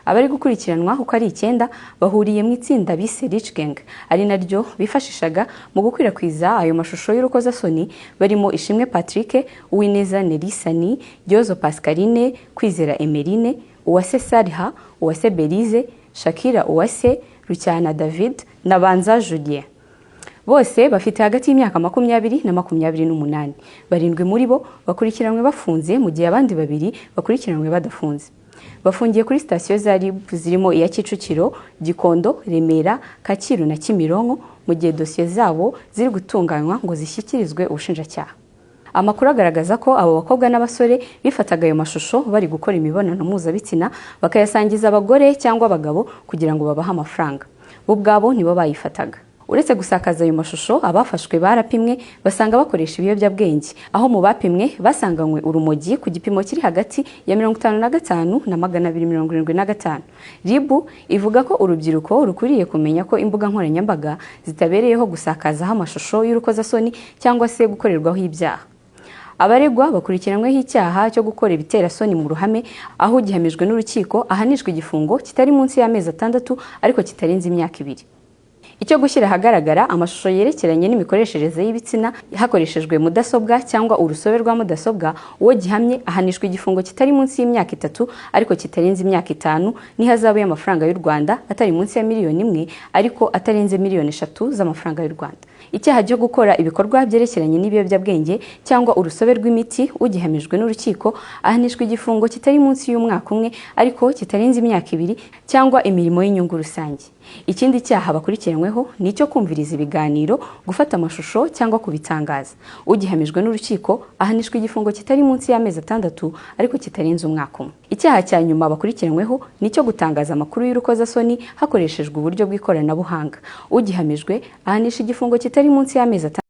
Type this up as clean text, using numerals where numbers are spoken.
Abari gukurikiranwa uko ari icyenda bahuriye mu itsinda bise Rich Gang, ari naryo bifashishaga mu gukwirakwiza ayo mashusho y'urukozasoni, barimo Ishimwe Patrick, Uwineza Nelisani, Gyozo Pascaline, Kwizera Emeline, Uwase Salha, Uwase Belize, Shakira Uwase, Rucyana David na Banza Julien. Bose bafite hagati y'imyaka 20 na 28. Barindwi muri bo bakurikiranwe bafunze, mu gihe abandi babiri bakurikiranwe badafunze. Bafungiye kuri sitasiyo za RIB zirimo iya Kicukiro, Gikondo, Remera, Kacyiru na Kimironko, mu gihe dosiye zabo ziri gutunganywa ngo zishyikirizwe ubushinjacyaha. Amakuru agaragaza ko abo bakobwa n'abasore bifataga ayo mashusho bari gukora imibonano mpuzabitsina, bakayasangiza abagore cyangwa abagabo kugira ngo babahe amafaranga. Bo ubwabo nibo bayifataga. Uretse gusakaza ayo mashusho, abafashwe barapimwe basanga bakoresha ibiyobyabwenge, aho mu bapimwe basanganywe urumogi ku gipimo kiri hagati ya 55 na 275. RIB ivuga ko urubyiruko rukwiriye kumenya ko imbuga nkoranyambaga zitabereyeho gusakazaho amashusho y'urukozasoni cyangwa se gukorerwaho ibyaha. Abaregwa bakurikiranyweho icyaha cyo gukora ibiterasoni mu ruhame, aho ugihamijwe n'urukiko ahanishwa igifungo kitari munsi y'amezi 6 ariko kitarenze imyaka 2. Icyo gushyira ahagaragara amashusho yerekeranye n'imikoreshereze y'ibitsina hakoreshejwe mudasobwa cyangwa urusobe rwa mudasobwa, uwo gihamye ahanishwa igifungo kitari munsi y'imyaka 3 ariko kitarenze imyaka 5, n'ihazabu y'amafaranga y'u Rwanda atari munsi ya miliyoni 1 ariko atarenze miliyoni 3 z'amafaranga y'u Rwanda. Icyaha cyo gukora ibikorwa byerekeranye n'ibiyobyabwenge cyangwa urusobe rw'imiti, ugihamijwe n'urukiko ahanishwa igifungo kitari munsi y'umwaka umwe ariko kitarenze imyaka 2, cyangwa imirimo y'inyungu rusange. Ikindi cyaha bakurikiranyweho ni icyo kumviriza ibiganiro, gufata amashusho cyangwa kubitangaza. Ugihamijwe n'urukiko ahanishwa igifungo kitari munsi y'amezi 6 ariko kitarenze umwaka umwe. Icyaha cya nyuma bakurikiranyweho ni icyo gutangaza amakuru y'urukozasoni hakoreshejwe uburyo bw'ikoranabuhanga. Ugihamijwe ahanisha igifungo kitari munsi y'amezi 6.